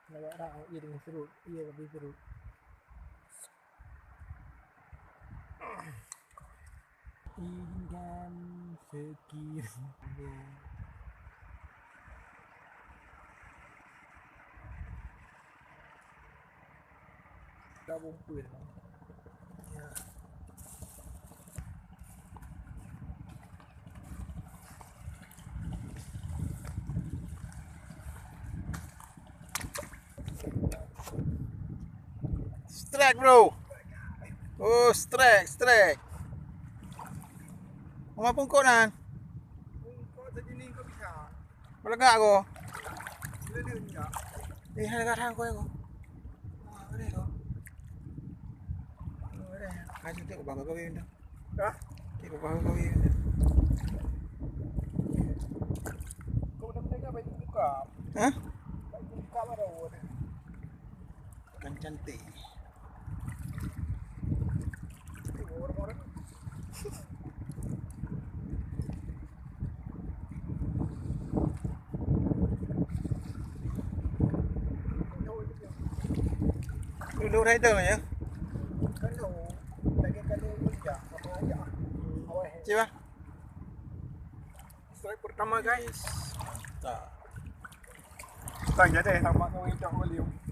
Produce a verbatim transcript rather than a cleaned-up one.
Lagak rak, oh, iya dengan serut. Iya, tapi serut. Ingin sekiranya. Dah bungkus. Ya. Strike, bro. Oh, strike, strike. Nama pungkot nan? Pungkot sejenis kau bisa. Melegak ko. Lele enggak. Eh, hai, kat hang ko, ko. Ah, boleh ko. Boleh. Kasih tengok bang kau dah. Hah? Tengok bang kau dah. Kau dah mendengar baju buka? Hah? Baju buka baru. Ikan cantik. Dulu rider ya. Cuba. Strike pertama, guys. Mantap. Tak jadi sama kau itu volume.